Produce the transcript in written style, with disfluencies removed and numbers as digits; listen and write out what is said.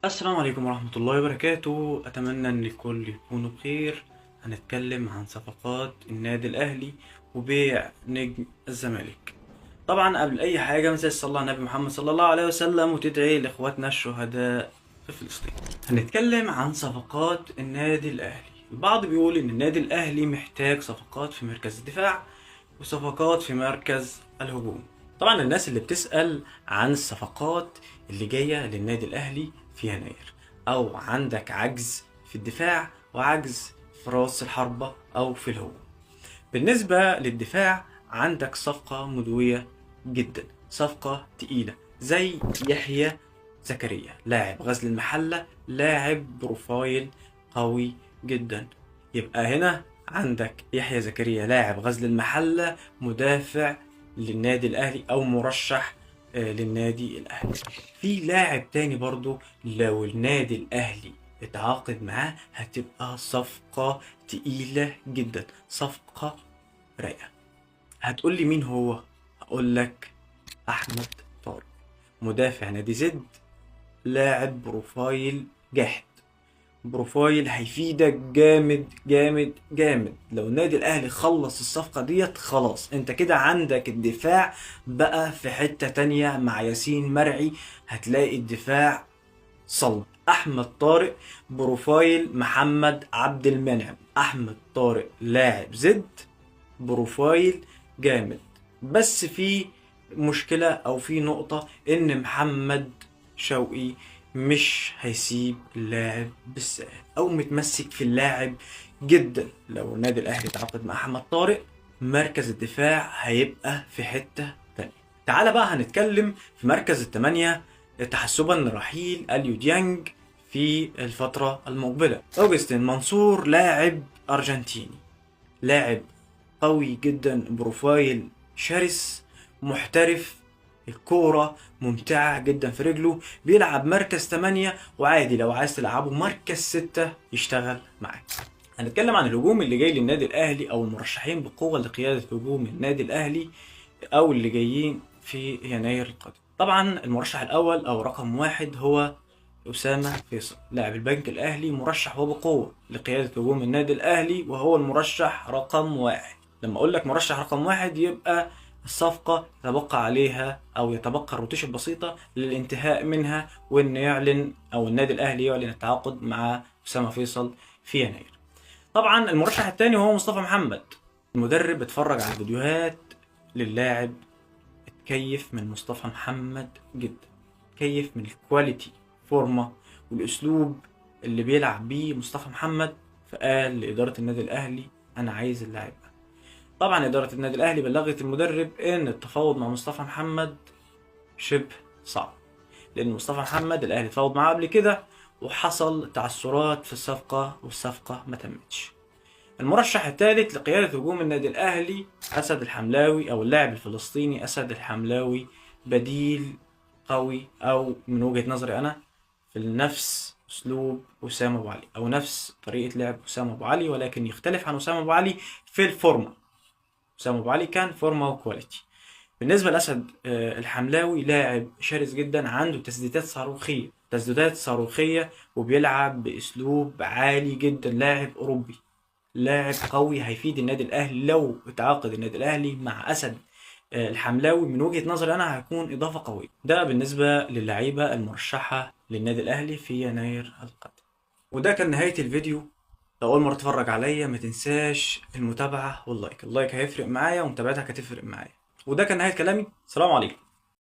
السلام عليكم ورحمة الله وبركاته. أتمنى أن الكل يكونوا بخير. هنتكلم عن صفقات النادي الأهلي وبيع نجم الزمالك. طبعا قبل أي حاجة ما تنساش تصلي على النبي محمد صلى الله عليه وسلم وتدعي لإخواتنا الشهداء في فلسطين. هنتكلم عن صفقات النادي الأهلي. البعض بيقول إن النادي الأهلي محتاج صفقات في مركز الدفاع وصفقات في مركز الهجوم. طبعا الناس اللي بتسأل عن الصفقات اللي جاية للنادي الأهلي في يناير، أو عندك عجز في الدفاع وعجز في راس الحربة أو في الهجوم. بالنسبة للدفاع عندك صفقة مدوية جدا، صفقة تقيلة زي يحيى زكريا لاعب غزل المحلة، لاعب profile قوي جدا. يبقى هنا عندك يحيى زكريا لاعب غزل المحلة مدافع للنادي الأهلي أو مرشح للنادي الأهلي. في لاعب تاني برضو لو النادي الأهلي اتعاقد معاه هتبقى صفقة تقيلة جدا، صفقة رايقة. هتقول لي مين هو؟ هقول لك أحمد طارق مدافع نادي زد، لاعب profile جاحد، profile هيفيدك جامد جامد جامد. لو النادي الاهلي خلص الصفقة ديت خلاص انت كده عندك الدفاع بقى في حتة تانية مع ياسين مرعي، هتلاقي الدفاع صلب. احمد طارق profile محمد عبد المنعم، احمد طارق لاعب زد profile جامد، بس في مشكلة او في نقطة ان محمد شوقي مش هيسيب اللاعب بالسهل او متمسك في اللاعب جدا. لو النادي الاهلي تعاقد مع احمد طارق مركز الدفاع هيبقى في حتة تانية. تعال بقى هنتكلم في مركز الثمانية تحسبا لرحيل اليو ديانج في الفترة المقبلة. اوجستين منصور لاعب ارجنتيني، لاعب قوي جدا، profile شرس، محترف، الكورة ممتعة جدا في رجله، بيلعب مركز 8 وعادي لو عايز تلعبه مركز 6 يشتغل معاك. هنتكلم عن الهجوم اللي جاي للنادي الأهلي أو المرشحين بقوة لقيادة هجوم النادي الأهلي أو اللي جايين في يناير القادم. طبعا المرشح الأول أو رقم 1 هو أسامة فيصل لاعب البنك الأهلي، مرشح وبقوة لقيادة هجوم النادي الأهلي وهو المرشح رقم 1. لما أقول لك مرشح رقم 1 يبقى الصفقة يتبقى عليها أو يتبقى الروتيشن البسيطة للانتهاء منها، وإن يعلن أو النادي الأهلي يعلن التعاقد مع أسامة فيصل في يناير. طبعا المرشح الثاني هو مصطفى محمد. المدرب اتفرج على الفيديوهات للاعب، اتكيف من مصطفى محمد جدا، اتكيف من ال quality فورمة والأسلوب اللي بيلعب بيه مصطفى محمد، فقال لإدارة النادي الأهلي أنا عايز اللاعب ده. طبعا إدارة النادي الأهلي بلغت المدرب إن التفاوض مع مصطفى محمد شبه صعب، لأن مصطفى محمد الأهلي تفاوض معاه قبل كده وحصل تعثرات في الصفقة والصفقة ما تمتش. المرشح الثالث لقيادة هجوم النادي الأهلي أسد الحملاوي أو اللاعب الفلسطيني أسد الحملاوي، بديل قوي أو من وجهة نظري أنا في نفس أسلوب أسامة أبو علي أو نفس طريقة لعب أسامة أبو علي، ولكن يختلف عن أسامة أبو علي في الفورمة. أسامة أبو علي كان فورمة و quality. بالنسبة لأسد الحملاوي لاعب شرس جدا، عنده تسديدات صاروخية، تسديدات صاروخية، وبيلعب بأسلوب عالي جدا، لاعب أوروبي، لاعب قوي هيفيد النادي الأهلي. لو اتعاقد النادي الأهلي مع أسد الحملاوي من وجهة نظري أنا هيكون إضافة قوية. ده بالنسبة للعيبة المرشحة للنادي الأهلي في يناير القادم. وده كان نهاية الفيديو. لو أول مرة تتفرج عليا ما تنساش المتابعة وال like، ال like هيفرق معايا ومتابعتك هتفرق معايا. وده كان نهاية كلامي، السلام عليكم.